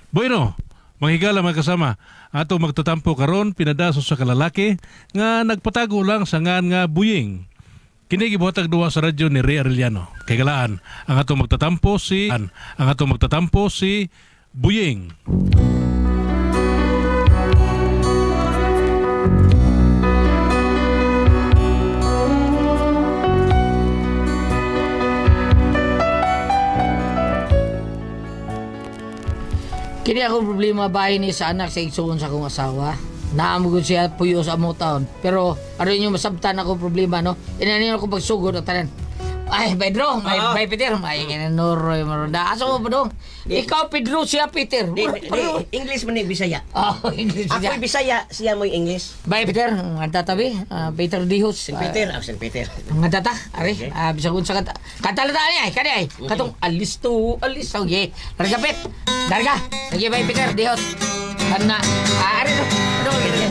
Bueno, manghigala mga kasama, ato magtatampo karon pinadaso sa kalalaki nga nagpatago lang sa ngan nga Buying. Kini gibuhatag duwa sa radyo ni Ray Arellano. Kay galaan, ang ato magtatampo si Buying. Kini akong problema bahay ni sa anak sa igsuon sa akong asawa. Naamugod siya puyo sa among taon. Pero aron inyo masabtan akong problema, no? Inanin ako pagsugod at tanan. Ay, Pedro, may, may Peter, may kinanoroy maronda. Asa mo pa dong? Ikaw, Pedro, siya Peter. Di, di, English man ni Bisaya. Oh, English siya. Ako'y Bisaya, siya mo'y English. Bye, Peter. Ang tatabi, Peter Dihos. San Peter, ah, San Peter. Ang tata, ari, bisag unsa kanta. Kanta lang ani ay, kani ay. Katong alis to, alis oh, yeah. Larga pet. Larga. Sige, bye Peter, dihot. Kana, ari no. Ano gini?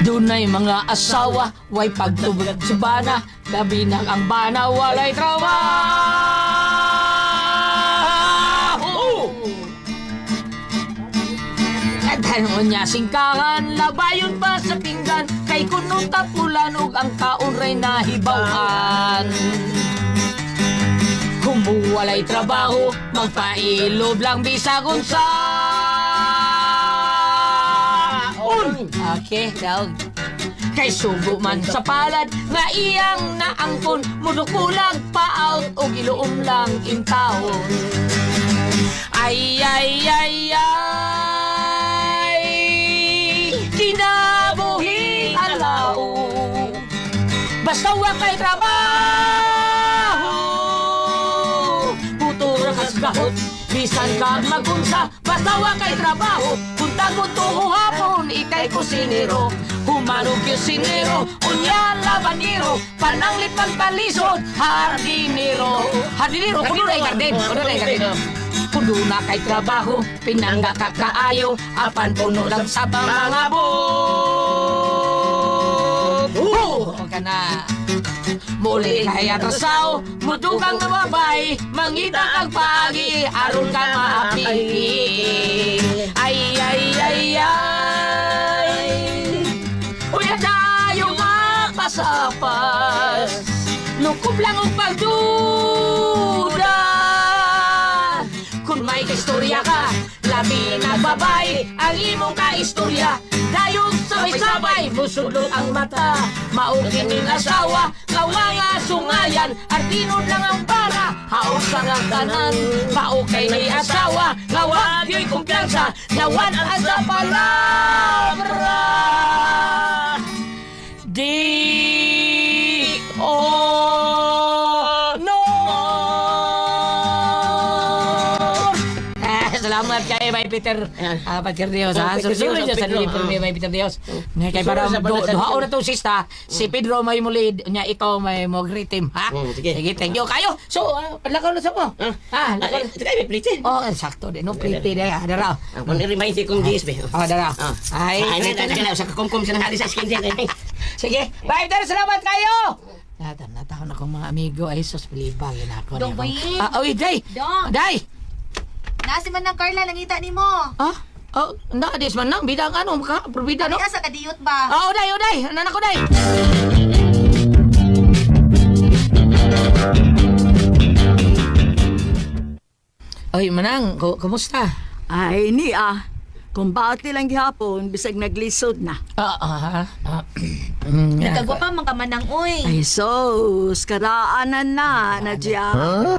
Dunay mga asawa, way pagtubag sa bana, labi na ang bana, walay trabaho. Kadhan niya singkahan, labayon pa sa pinggan, kay kuno tapulan ug ang kaon ray nahibawan. Kung walay trabaho, magpailob lang bisag unsaon. Okay, daog. Kay sugo man sa palad nga iyang naangkon, mudukulag pa out og iluom lang in taon. Ay, ay, ay, ay, kinabuhi alaw. Basta wa kay trabaho, putura kas gahot, bisan ka magunsa. Basta wa kay trabaho, kung tagod tuho hapon, ikay kusinero. Humanog kusinero, unya labanero, pananglit pagpalisod, hardinero. Hardinero, kuno na garden, kuno na garden. Kuno na kay trabaho, pinangga ka kaayo, apan puno lang sa mga buho. Ka na. Muli kay atrasaw, mudugang nga babay, mangita kag paagi, aron ka maapiki. Ay, ay, ay, ay. Uy, tayo makasapas. Lukob lang ang pagduda. Kung may kaistorya ka, labi na babay ang imong kaistorya. Dayon sabay-sabay, musudlot ang mata. Mao kining asawa, nga nga sungayan, artinod lang ang para, haos lang ang tanan. Mao kay ni asawa, nga wa gyoy kumpiyansa, nawan ang sa palabra. Di honor. Salamat kay Bay Peter. Ah, Peter Dios. Oh, Ha, Peter susunod Dios, dyan sa Pedro, Liverpool ah. Bay Peter Dios. Kay para Susunod sa balasan. duha na to sista. Si Pedro may mulid nya ikaw may mo greet him, ha? Sige. Sige, thank you kayo. So, lakaw na sa mo. Ah, Ha, lakaw. ah, ito kayo, may plate eh. Oh, sakto din. No, pretty na. Dara. Ang kung i-remind si kong GSB. Oh, dara. Ay, Ay, ay, ay, ay, sa kumkum siya nang sa skin din. Sige, bye, Peter. Salamat kayo! Natahon akong mga amigo. Ay, sus, bilibag. Yun ako. Dong, Boying. Ah, oy, Day! Dong. Day! Nasi man ng Carla, nangita ni mo. Ah, oh, na, dis man nang, bidang ano, maka, probida, no? Ay, asa kadiyot ba? Ah, oday, oday! Nanak ko, day! Oy, Manang, kumusta? Ay, ni ah. Kung bati lang gihapon, bisag naglisod na. Ah, ah, ah. Nagkagwapa man ka manang, uy. Ay, sos, karaanan na, na diya. Ano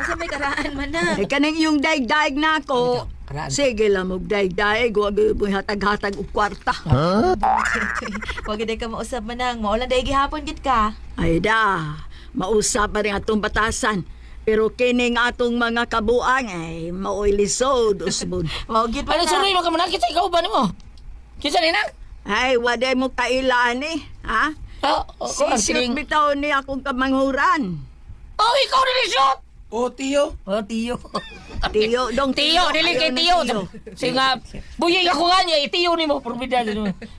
sa may karaan manang? Ay, kaning iyong daig-daig na ako. Karaan. Sige lang, og daig-daig, wag mo hatag-hatag og kwarta. Wag gid ka mausab manang. Mao lang dahil gihapon gid ka. Ay da, mausap pa rin atong batasan. Pero kining atong mga kabuang ay maoy lisod, usbon. Mao gid Ano, pa suroy mo ka manang? Kinsa ikaw ba nimo? Kinsa ni nang? Ay, waday mo kailan eh, ha? Ah, oh, kuan, Sisiyot kining- bitaw ni akong kamanghuran. Oh, ikaw ni Lisot! Oh, tiyo. Oh, tiyo. Tiyo, dong Tiyo, dili kay Ayaw tiyo. na Sige nga, buyay ako nga niya, itiyo ni mo, probida.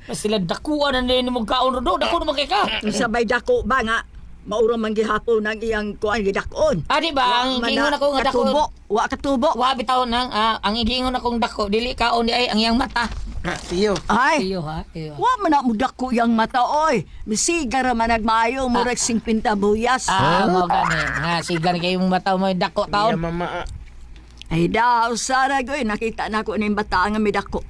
Mas sila dakuan na nimo kaon rodo, dako naman kay ka. Sabay dako ba nga? Maura man gihapon ang iyang kuan gidakon. Ah, di ba? Ang Wa man giingon na ako nga dako. Katubo, wa katubo. Wa bitaw nang ang giingon akong dako dili kaon di ay ang iyang mata. Ah, tiyo. Ay, Iyo ha, iyo. wa man na mudako yang mata oy. Misiga ra man nagmaayo murag 50 buyas. Ah, mo gani. Nga sigar kay imong mata mo dako Iya, taon. mama. Ah. Ay daw, sara goy, nakita na ko ning bata nga midako.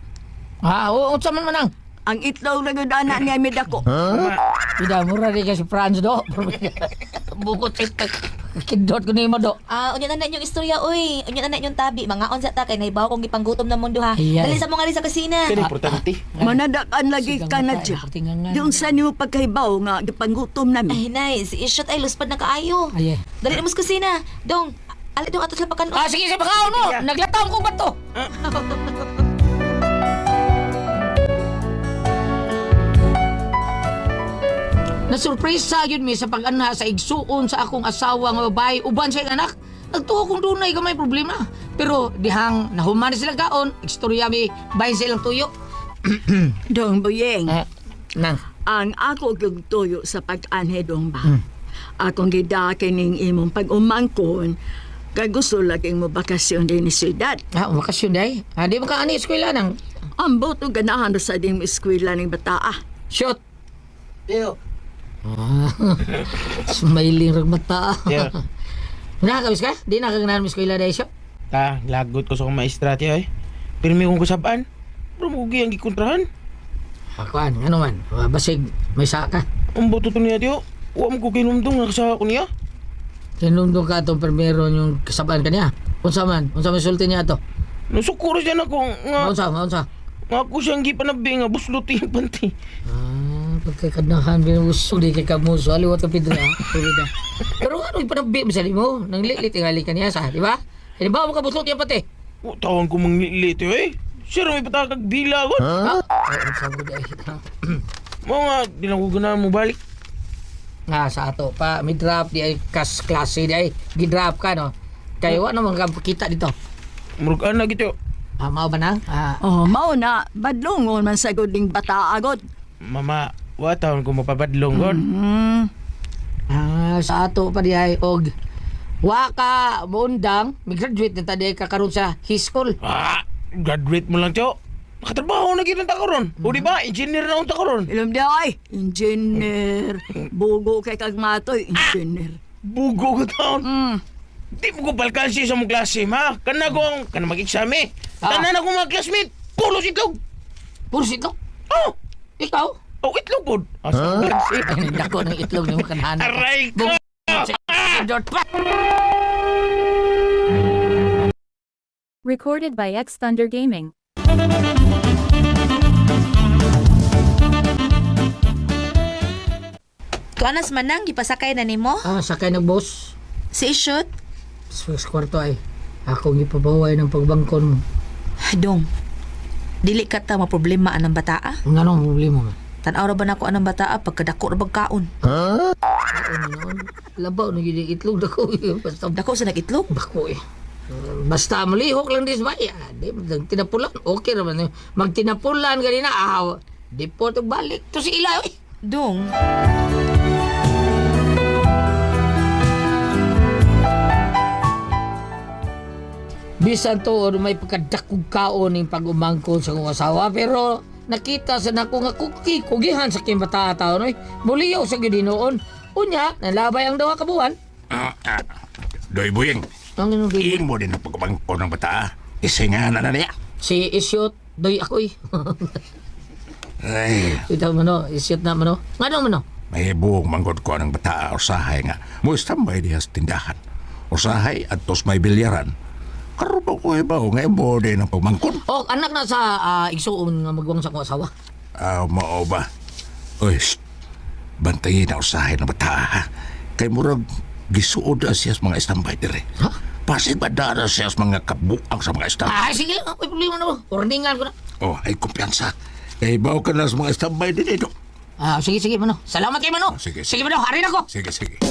Ah, oo, unsa man manang? Ang itlog na gud ana niya midako. Ida mura di ka si Franz do. Bukot sa kindot ko nimo do. Ah, unya na na inyong istorya oy. Unya na na inyong tabi. Mga onsa ta kay nahibaw kong gipanggutom na mundo ha. Ayan. Dali sa mga rin sa kusina. Kini importante. Manadakan lagi Sigang ka na mata, siya. tingnan nga. Di unsa nimo pagkahibaw nga gipanggutom nami. Ay, nice. Ishot ay luspad na kaayo. Ay. Dali na mo sa kusina. Dong, ali dong ato sa pakanon. Ah, sige sa pakaon no. Naglataw ko bato. Nasurpresa yun mi sa pag-anha sa igsuon sa akong asawa nga babae uban sa iyang anak. Nagtuo kong dunay gamay problema. Pero dihang nahuman na sila kaon, istorya mi bahin sa ilang tuyo. Dong buyeng, Eh, nang. ang ako gyud tuyo sa pag-anhe dong ba. Akong gidake ning imong pag-umangkon kay gusto lagi mo bakasyon din ni siyudad. Ah, bakasyon day. Ah, di ba ka ani eskwela nang? Ambot og ganahan ra sa ding eskwela ning bataa. Shot. Tiyo. Ah, smiling rag mata. Tiyo. Nakakabis ka? Di nakaganahan mo eskwela day siya. Ta, lagot ko sa akong maestra, tiyo eh. Pirmi kong kusabaan. Pero mo ang gikontrahan. Akuan, ano man? Basig, may saka. Ang boto to niya, tiyo. Wa mo ko kinumdong nakasaka ko niya. Sinundong ka itong permero yung kasabaan ka niya. Unsa man? Unsa man sulti niya ato? Nasukuro siya na ko nga, Unsa, unsa? nga ako siyang gipanabi nga buslot yung panty. Ah, pagkakanahan binusog di kay kamuso. Aliwat ka pidra. Pidra. Pero ano ipanabi mo sa mo? Nang lilit tingali ka niya sa, di ba? Di ba mo kabuslot yan pati? Wa tawang ko manglilit, tiyo eh. Sir, may patakag bila ko. Ha? Ay, unsa ko di ay. Mo nga, di lang ko ganahan mo balik. Nga sa ato pa, may drop di ay kas klase di ay gidrap ka no. Kay wa naman ka kita dito. Murag ana gito. Ah, mao ba na? Ah, Oh, mao na badlongon man sa gud ning bataa gud. Mama, wa tawang ko mapabadlong god. Hmm. Ah, sa ato pa di ay og wa ka muundang, mi-graduate na ta di ay ka karon sa high school. Ah, graduate mo lang, tiyo. Nakatrabaho na gid ang karon. O di ba, engineer na unta karon. Ilom di ay, engineer. Bugo kay kag matoy, engineer. Bugo ko taon. Mm. Di mo ko balkansi sa mong klase, ma. Kana kong, kana mag-exam eh. Ah. Tanan akong mga classmate. Pulos itlog. Puro itlog. Oh, Ikaw? oh itlog pod. Ah, sa klase. Ay, dako ng itlog nimo kanhanan. Aray ko! Recorded by X Thunder Gaming. Tuanas manang gipasakay na nimo. Ah, sakay nag boss. Si Ishot. Sa kwarto ay akong ipabaway ng pagbangkon mo. Dong. Dili ka ta maproblema anang bataa. Nganong problema man? Tan-aw ra ba nako anang bataa pagkadako ra bag kaon. Ano noon? Labaw na gyud yung itlog dako. Basta Dako sa nagitlog. bako eh. Basta malihok lang dis ba? Ah, di tinapulan. Okay ra man. Magtinapulan ganina ah. Deport og balik to si ila eh. Dong. Bisan tuod may pagkadakog kaon ning pag-umangkon sa akong asawa pero nakita sa nako nga kuki kugihan sa king bata taon oy. Muliyaw sa gyud hinuon. Unya, nalabay ang duha ka buwan. Ah, ah. Doy buying, Ang inong doy. imo din ang pagkabangko ng bata. Isinga na na niya. Si Isyot doy ako eh. Ay, Ito mano, Isyot na mano. Ngano mano? may buong manggod ko ng bata usahay nga. Mo istambay diha sa tindahan. Usahay at tos may bilyaran. Karon ba ko ibaw nga imo din ang pagmangkon? Oh, anak na sa igsuon nga magwang sa akong asawa. Ah, mao ba? Uy, shh. Bantayin na usahay ng bata ha. Kay murag gisuod na siya sa mga istambay dire. Ha? Pasig ba dara siya sa mga kabuang sa mga istambay? Ah, sige lang, may problema na ba? Warningan ko na. Oh, ay kumpiyansa. Kay ibaw ka na sa mga istambay din ito. Ah, sige, sige, mano. Salamat kay mano. Ah, sige, sige, mano. Harin ako. Sige, sige.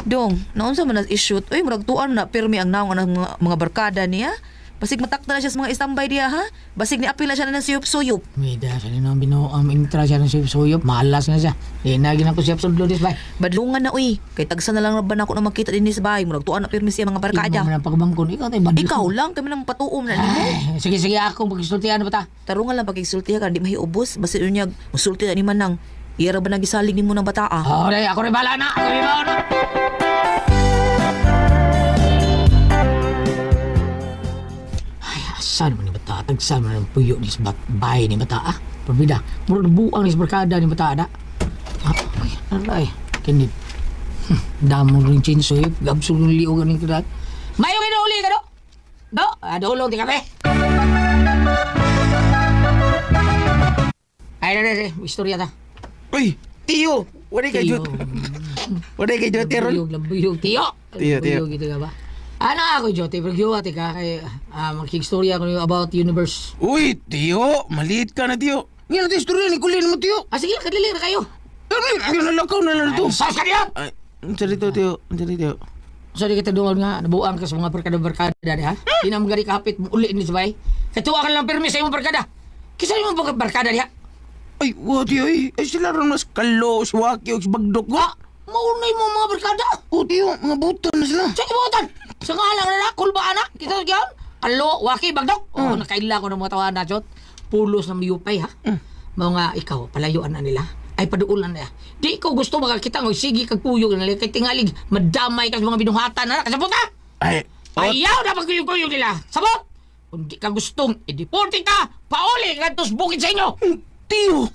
Dong, naunsa man na Ishot. Uy, murag tuan na pirmi ang naong anang mga barkada niya. Basig matakda na siya sa mga istambay diha ha. Basig ni apil na siya na ng suyop-suyop. Mida sa nino binuo ang intra siya ng suyop-suyop. Malas na siya. Di na ginang ko siyap sudlo dis bay. Badlungan na uy. Kay tagsa na lang ba na ako na makita din sa bahay. Murag tuan na pirmi siya mga barkada. Imo man ang pagbangkon. Ikaw tayo badlong. Ikaw lang kami nang patuom na nimo. Ay, sige, sige ako. Pagkisultihan na ba ta? Tarungan lang pagkisulti ka, di mahiubos. Basta yun niya, musulti na ni Manang. Ira ba nagisalig nimo ng bataa? Oh, day, ako rin bahala na. Ako rin bahala na. Ay, asan man ni bata? Tagsan man ang puyo ni sa bahay ni bata, ah. Parbida, murag buang ni sa barkada ni bata, na. Ah, ay, aray. Kinit. Damo rin chinsoy. Gabsul ng liog ng kirat. Mayo kinauli ka, do? Do? Ah, dulong, di kape. Ay, na, na, na, istorya ta. Uy, tiyo! Wala kay Tiyo. Jot. Wala kay Jot ron. Buyog lang, buyog. Tiyo! Tiyo, tiyo. Buyog ito ka ba? Ano ako, Jote? Pero giwa, tika. Kay, makikstorya ko niyo about universe. Uy, tiyo! Maliit ka na, tiyo. Ngayon natin istorya ni Kulin mo, tiyo. Ah, sige, kadali na kayo. Ay, ayun na lang ka na lang to. Sas ka niya! Ay, ang dito, tiyo. Ang dito, tiyo. So, di kita dungon nga, nabuang ka sa mga barkada-barkada, di ha? Di na mga kapit mo uli ni sabay. Katuwa ka lang permis sa imong barkada. Kisa imong barkada diha. Ay, wa, tiyo, ay. Ay, sila ron mas kalo, swaki, o bagdok ko. Ah, maunay mo mga barkada. Oh, tiyo, mga butan na sila. Sa ibutan! Sa nga lang na, kulba na. Kita sa Kalo, waki, bagdok. Oh, nakaila ko ng mga tawanan na, Jot. Pulos ng miyupay, ha? Mga ikaw, palayuan na nila. Ay, paduulan na. Di ko gusto makakita ng sige kag puyog na nila. Kay tingalig, madamay ka sa mga binuhatan na. Kasabot ha? Ay, oh, Ayaw na pagkuyog-kuyog nila. Sabot! Kung di ka gustong, i-deporte ka, pauli ka sa bukid sa inyo. tiyo!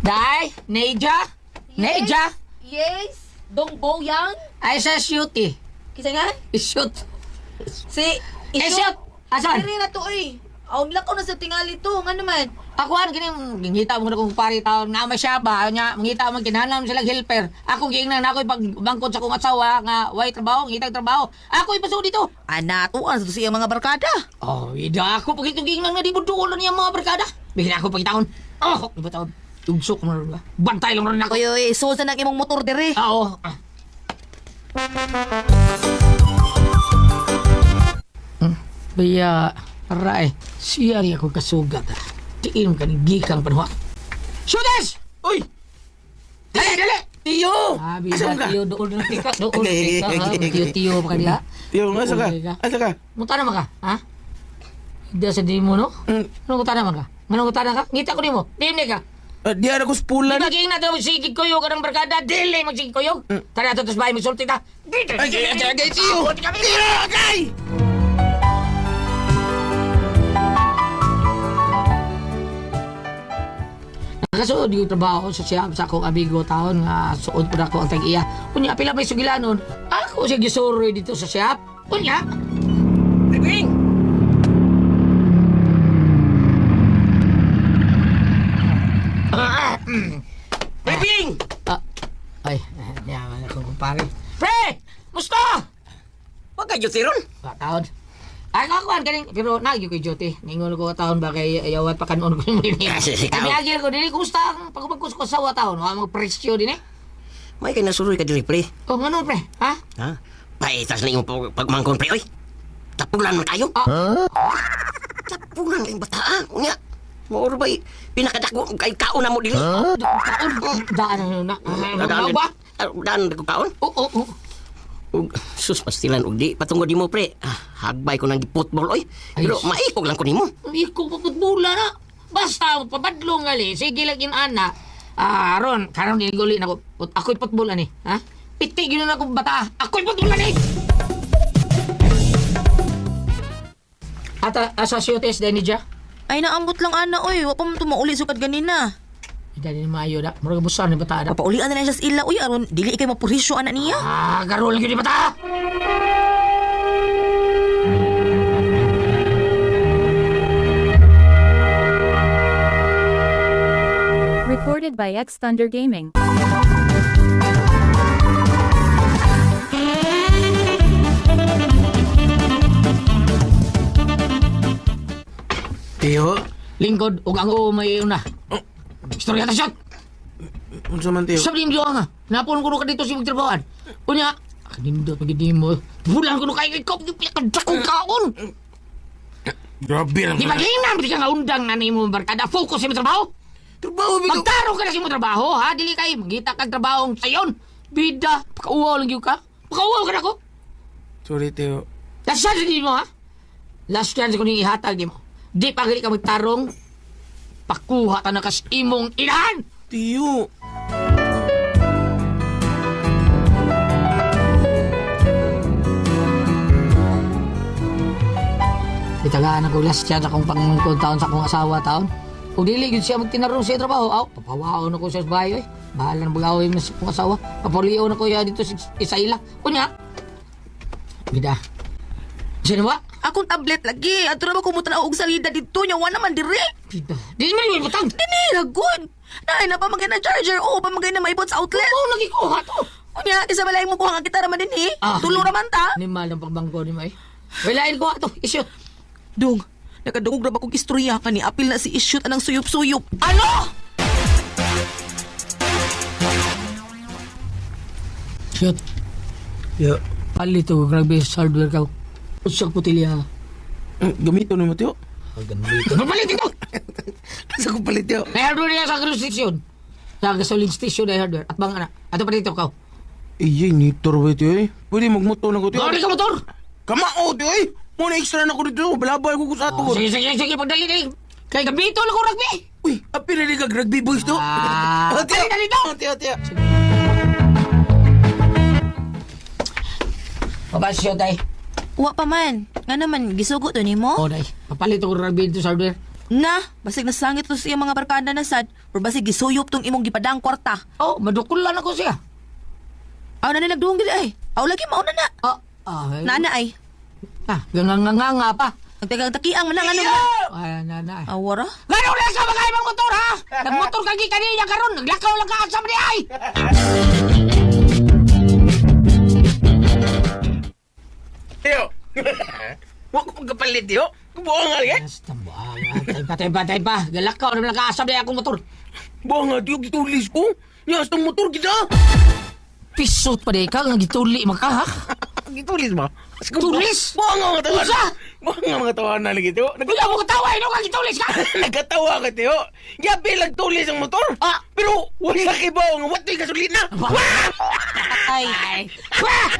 Day, Neja, Neja, Yes! Dong Boyang? ay sa shoot eh. Kisa nga? Shoot. Si... Eh, shoot! Asan? Diri na to eh. Aw, lakaw na sa tingali to. Nga naman. Ako ano kini ngita mo na kong pare taon na may siya ba nya mangita man kinahanglan sila helper. Ako giingnan na ako ipagbangkod sa akong asawa nga way trabaho, ngita trabaho. Ako ipasuod dito. Ana, tuan sa to siya mga barkada. Oh, ida ako pag itong giingnan nga di mo duol na niya mga barkada. Bigyan ako pagitaon. Oh, di ba taon? Tugsok mo ron ba? Bantay lang ron ako. Oy, oy, so sa nang imong motor dire. Ah, Oo. Ah. Baya, aray, siya rin ako kasugat. Ah. Tiin ka ni gikang panuha. Shooters! Uy! Dali, dali! Tiyo! Ah, Asa bila ka? tiyo doon na tika, doon Okay, tika, okay, ha? okay, Tiyo tiyo pa kaniya. Tiyo, asa ka? Asa ka? Muta na man ka, ha? Hindi sa di mo, no? Mm. Anong muta na man ka? Anong muta na ka? Ngita ko nimo. Di ka. Ah, di ara ko Di spulan. ba giingnan na magsigig kuyog ka ng barkada? Dili magsigig kuyog. Tara ato tos bahay magsulti ka. Ay, ay, ay, ay, tiyo! Tiyo, agay! Nakasuod yung trabaho sa siya sa akong amigo taon nga suod po na ako ang tag-iya. Unya pila may sugilanon. Ako siya gisuroy dito sa shop. Unya. Pring! Pring! Ah, ay, yaman ako kumpare. Pre! Musta? Wag ka duty ron. Ba, taon. Ay, kakuan kaning pero nagyo kay Jote. Ningon ko taon ba kay ayawat pa kanon ko ini. Ah, sige, Kami taon. agil ko dili kumusta ang pagpagkus ko sa taon. Wa mga presyo din eh. May kay nasuroy ka diri, pre. O ngano pre? Ha? Ha? Paitas na imong pagmangkon, pre, oy. Tapulan man kayo. Ah. Tapulan kayong bataa. Unya. Mauro ba pinakadako kay kaon na mo diri. Taon daan na na. Daan Ano ba? Daan ko kaon. Oo, oo. Ug sus pastilan og di patungod nimo pre. Ah, hagbay ko nang football oy. Ay, Pero sus. maikog lang ko nimo. Iko pagputbula na. Basta pabadlong gali. Sige lang ana. Ah, aron, karon ni guli na ko. Ako'y putbol ani, ha? Piti gyud na akong bata. Ako'y putbol ani. Ata asa siyotes din niya. Ay, naambot lang ana oy. Wa pa man tumauli sukad ganina. Dali ni maayo na. Murag busan ni bata na. Papaulian na lang siya sa ila uy aron dili ikay mapurisyo ana niya. Ah, garol gyud ni bata. Recorded by X Thunder Gaming. Tiyo. Lingkod ug ang oo may una. Istorya ta shot. Unsa man tiyo? Sabi niyo nga, napon ko ka dito sa imong trabahoan. Unya, kanindot pag mo. Bulan ko kay ikaw pinakadakong kaon. Grabe lang. Di maghinam di ka nga undang na nimo barkada. Focus sa imong trabaho. Trabaho bitaw. Magtarong ka na sa imong trabaho, ha? Dili kay mangita kag trabaho sayon. Bida, pakauwaw lang gyud ka. Pakauwaw ka nako. Sorry tiyo. Last chance din mo, ha? Last chance ko ning ihatag nimo. Di pa gali ka magtarong. Pakuha ta na kas imong inahan. Tiyo. Itagaan ako last chance akong pangungkod taon sa akong asawa taon. Kung dili gyud siya magtinarong sa trabaho, aw, papawaon ako siya sa bahay oy. Bahala na mag-away mo sa akong asawa. Papulion ako siya dito sa Isaila. Unya. Bida. Sino ba? Akong tablet lagi. Ato ra ba kumutan og salida didto nya wa naman dire. Bida. Di mo ni butang. Dini ra good. Naay na pa magay na charger o pa magay na maibot sa outlet. Oo, lagi ko ha to. Unya kaysa balay mo kuha nga gitara man dinhi. Ah. Tulo ra man ta. Ni mal ang pagbangko ni May. Walain ko ato. Isyo. Dong, nakadungog ra ba kog istorya kani apil na si Isyut anang suyop-suyop. Ano? Shoot. Tiyo. Palit og grabe sa hardware ka. Usak putilya. Gamito nimo tiyo. Papalit ito! Asa ko palit tiyo? May hardware niya sa gasoline station. Sa gasoline station ay hardware. At bang ana. Ato pa dito ka. Iye, nitor ba tiyo eh? Pwede magmotor na ko tiyo. Gawin ka motor! Kamao tiyo eh. Muna extra na ko dito. Balabay ko ko sa ato. Oh, sige, sige, sige. Pagdali, dali. Kay gabito lang ko rugby. Uy, apil na kag rugby boys to. Ah, Oh, tiyo. dali, dali, dong. Oh, tiyo, tiyo. Pabasyo, tay. Wa pa man. Nga naman gisugo to nimo? Oh, day. Papalit ko rugby dito sa hardware. Na, basig nasangit to sa iyang mga barkada na sad or basig gisuyop tong imong gipadang kwarta. Oh, madukulan ako siya. Aw na ni nagduong gid ay. Aw lagi mauna na. Ah, ah. Nana ay. Ah, nga pa. Ang tagang takiang man ang ano. Ay, na, na. Awara. Ngano lang sa mga ibang motor, ha? Nagmotor ka kanina karon, naglakaw lang ka sa ni ay. Tiyo. Wa ko pagkapalit tiyo. Buang nga lagi. Basta buang. Tay pa, tay pa, tay pa. Galakaw na lang kaasam na akong motor. Buang nga tiyo gitulis ko. Nya sa motor kita. Pisot pa di ka, nga gituli man ka, ha? Gitulis ba? Tulis? Buang nga mga tawanan. Unsa? Buang nga mga tawanan lagi tiyo. Wala mo katawa, ino ka gitulis ka? Nagkatawa ka tiyo. Gabi lang tulis ang motor. Ah. Pero wala kibaw nga watoy gasolina. Ay. Ay. Wah!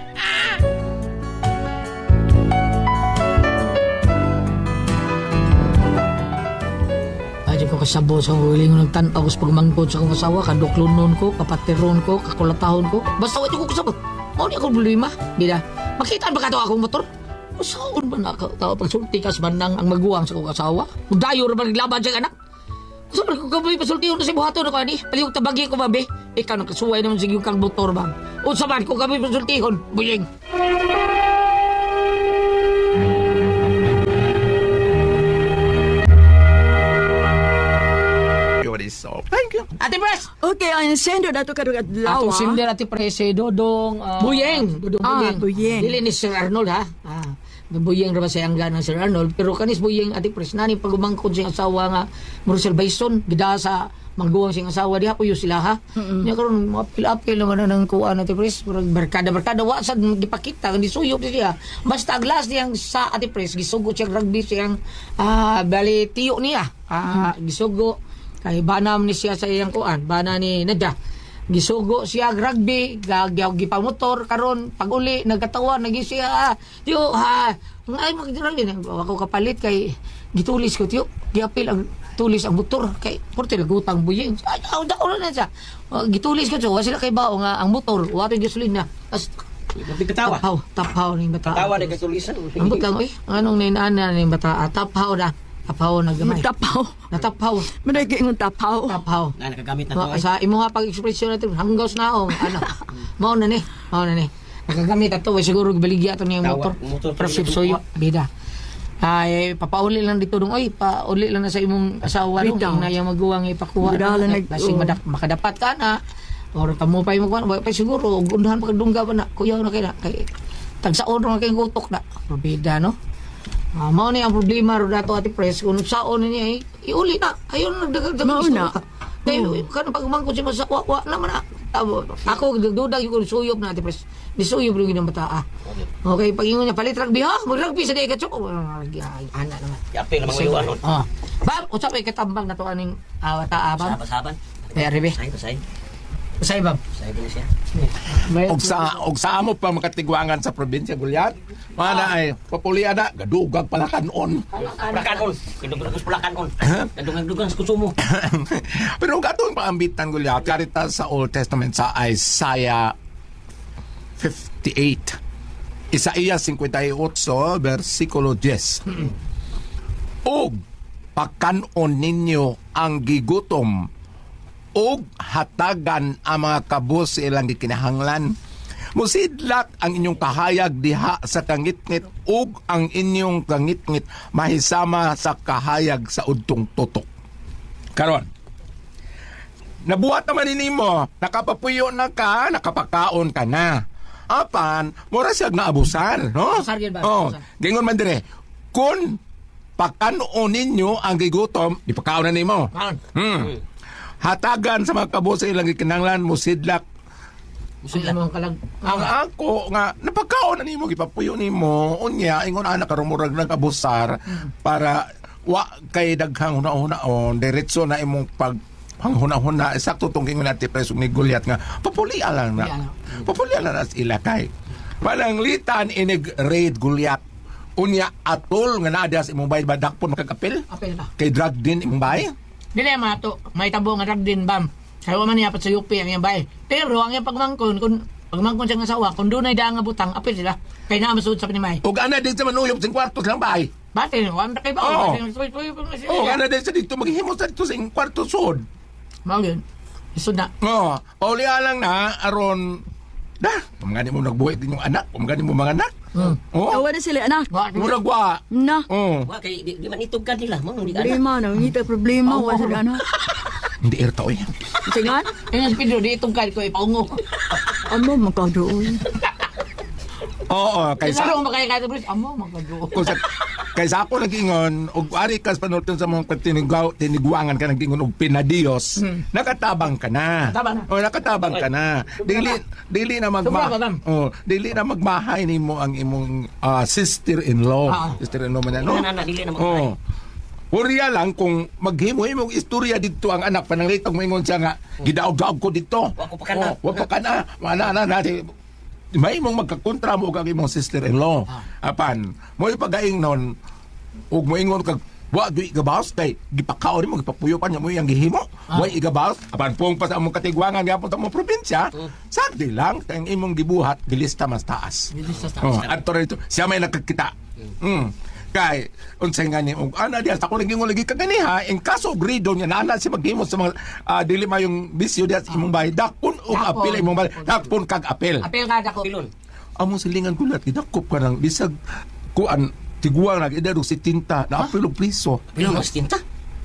Ay, ko kasabo sa huling nagtan-aw ko sa pagmangkod sa akong asawa, kaduklonon ko, kapatiron ko, kakulatahon ko. Basta wala ko kasabo. Mao ni akong problema. Di na. Makita ba ka to akong motor? Usaon ba na ka tao pagsulti ka sa manang ang maguwang sa akong asawa? Mudayo ra ba naglaban sa anak? Usa man ko kamay pasultihon na si buhaton ako ani. Palihog tabagi ko babe. Ikaw nakasuway naman sige kang motor bang. Unsa man ko kami pasultihon, buying. Thank you. Ate Pres! Okay, ang sender dato karong adlaw. Atong sinder ati Pres si Dodong Buyeng. Dodong Ah, Buyeng. Buyeng. Dili ni Sir Arnold ha. Ah, Buyeng ra ba sa angga ng Sir Arnold pero kanis Buyeng ati Pres nani pagumangkod siyang asawa nga Marcel Bison gida sa mangguwang siyang asawa diha puyo sila ha. Nya karon apil-apil naman na ng kuan ati Pres murag barkada-barkada wa sad gipakita kundi suyop siya. Basta ang last niyang sa ati Pres gisugo siya rugby siyang bali tiyo niya. Ah, gisugo kay banam ni siya sa iyang kuan bana ni Nada gisugo siya og rugby gagyaw gipamotor karon pag uli nagkatawa nagi siya ah, tiyo ha ay magdirali na ako kapalit kay gitulis ko tiyo giapil ang tulis ang motor kay porte lagutang buying ay aw daw na siya Ah, gitulis ko tiyo wa sila kay bao nga ang motor wa to'y gasolina as Katawa. taphaw taphaw ning bata Tawa ni katulisan. ambot lang oy anong nainana ning bata Ah, taphaw na taphaw na gamay Tapaw. nataphaw Manay ingon tapaw. taphaw Na nakagamit na to. Ma, sa imo nga pag-expression natin hanggaws na oh, ano. Mao na ni, mao na ni. Nakagamit ato, eh, siguro baligya ato niyang Tawa, motor. motor. Pero suyo, bida. Ay, papauli lang dito dong. Oy, pauli lang na sa imong asawa dong. Bitaw. Ang nayang maguwang ipakuha. Bida lang na. Basing oh. makadapat ka na. Or kamo pa yung magkuhan. Pa siguro, gundahan pa kag dungga pa na. Kuyaw na kay na. Kay, tagsaon na kay gutok na. Pero bida, no? Ah, mao ni ang problema ro dato, Ate Pres, kung saon niya eh, iuli na. Ayun nagdagdag Mao na. Kay kanang pagmangkot siya sa wa wa naman na. Tabo. Ako dudag yung suyop na, Ate Pres. Di suyop rin ng bata ah. Okay, pag ingon niya palit rugby ha, mag rugby sa day ka chok. Ana naman. Yapil naman ko ano. Ah. Bam, unsa may katambang na to aning bata bam? Saban-saban. Kaya ribe. Say, say. Usay bam. Say din siya. May Og sa amo pa makatiguangan sa probinsya Gulyat. Mana ay papuli ana gadugag palakanon. Pulakanon. Kadugag pulakanon. Kadugag sa kusumo. Pero kung atong paambitan Gulyat, karita sa Old Testament sa Isaiah 58. Isaías 58, versikulo 10. Og pakanon ninyo ang gigutom og hatagan ang mga kabus sa ilang gikinahanglan. Musidlak ang inyong kahayag diha sa kangitngit ug ang inyong kangitngit mahisama sa kahayag sa udtong tutok. Karon, nabuhat naman nimo, nakapapuyo na ka, nakapakaon ka na. Apan, mura siyag naabusar, no? Abusar yun ba? Oh, Abusar. gingon man dire, kung pakanon ninyo ang gigutom, di pakaon na nimo. Kaon. Hatagan sa mga kabus sa ilang gikinahanglan musidlak Usay mo ang kalag. ang ako nga napagkaon na nimo gipapuyo nimo unya ingon ana karon murag nag-abusar para wa kay daghang huna-hunaon diretso na imong pag panghuna-huna sakto tong ingon natin preso ni Goliath nga papulia lang na papulia lang na sa ila kay pananglitan inig raid Goliath unya atol nga naa diha sa imong bay ba dakpon makakapil Apil na. kay drug din imong bay. Dili man ato, may tabo nga drug din bam. Kaya wa man niya sa UP ang iyang bay. Pero ang iyang pagmangkon kun pagmangkon siya nga asawa, kung dunay daan nga butang, apil sila. Kay naa masud sa pinimay. Ug ana din sa manuyop sing kwarto silang bay. Bate, wa man kay ba? Oo. Oh. Oh, ana din sa dito maghimo sa dito sa ing kwarto sud. Mao yun. Isod na. Oo, paulian lang na aron da, pamagani mo nagbuhi din yung anak, pamagani mo mga anak. Oo. Awa na sila anak. Wa Murag wa. Na. Oo. Wa kay di man itugkan nila mo di ana. Problema na, ngita problema wa sila anak. Hindi irta oy. Singan? Ingon si Pedro, di itong ko ipaungo. Amo makadoon. Oo, kaysa Kaysa mo makaya ka Bruce, amo magkaduo. kung sa kaysa ako nagingon og ari kas panulton sa mga tiniguaw tiniguangan ka nagingon og pinadiyos, nakatabang ka na. Nakatabang na. Oh, nakatabang ka na. Dili dili na magma Sobra ka, ma'am. Oh, dili na magmahay nimo ang imong sister-in-law. Sister-in-law man yan, no? Dili na, na, dili na magmahay. Oh. Puriya lang kung maghimo imong istorya didto ang anak pananglitog moingon siya nga gidaog-daog ko didto. Wa ko pa kana. Oh, wa pa kana. Ana ana na may imong magkakontra mo og ang imong sister-in-law. Apan, mo ipagaing nun ug moingon kag wa gyud igabaos kay gipakaon nimo gipapuyo pa niya mo iyang gihimo. Wa igabaos apan pung pa sa among katigwangan gyapon sa among probinsya. Sagdi lang kay ang imong gibuhat gilista mas taas. Gilista mas taas. Oh, adto rito siya may nakakita. Kay unsay nga ni og ana diya sa ko naging lagi kaganiha in kaso og rido niya naana siya maghimo sa mga dili mayong bisyo diya sa imong bahay dakpon og Dakpon. apil imong bahay dakpon kag apil. Apil ka dako. Pilon. Among silingan gulat gidakop ka nang bisag kuan tiguang nag edad og 70 na apil og priso. Pilon mas tinta.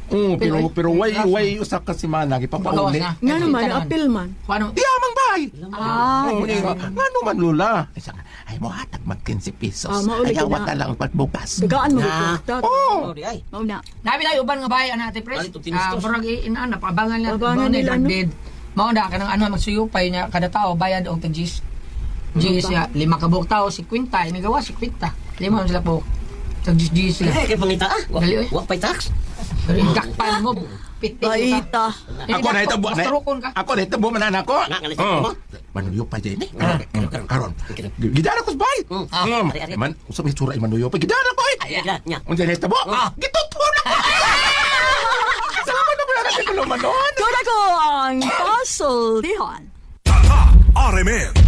Oo, pero Pero, pero way way usa ka semana Pagawas gipapauli. na. Nga naman, apil man. Kuano? Yamang bay. Ah, Oo, nga ngano man lula. Ay, siya nga, ay mo hatag mag 15 pesos. Ah, mauli Ay ka na. awat na lang pagbukas. Tagaan mo Na. ko. Oo. Oh, di ay. Mao na. Nabi tayo uban nga bahay ana ate pres. Palit og tinistos. Ah, murag inana paabangan nila. Abangan nila, no? Dead. Mao na kanang ano magsuyupay niya kada tao bayad og tag Gs. Gs ya lima ka buok tao 50 ini gawa 50. Lima man sila buok. Tag Gs Gs sila. Eh, kay pangita ah. Wa Dali, oy. wa pay tax. Pero idakpan mo piti Baita. Ako na ito bu Mastrokon ka. Ako na ito bu man ako. Nga, nga, Oo. mo. Manuyo pa dyan eh. Karon. Gidara ko sa bahay. Ah, ari, ari. Man, usa may tsura manuyo pa. Gidara ko eh. Ay, nya, nya. Unsa na ito bo? Gitutuon ako. Salamat na pala kasi kulo manon. Doon ako ang pasultihan. RMN.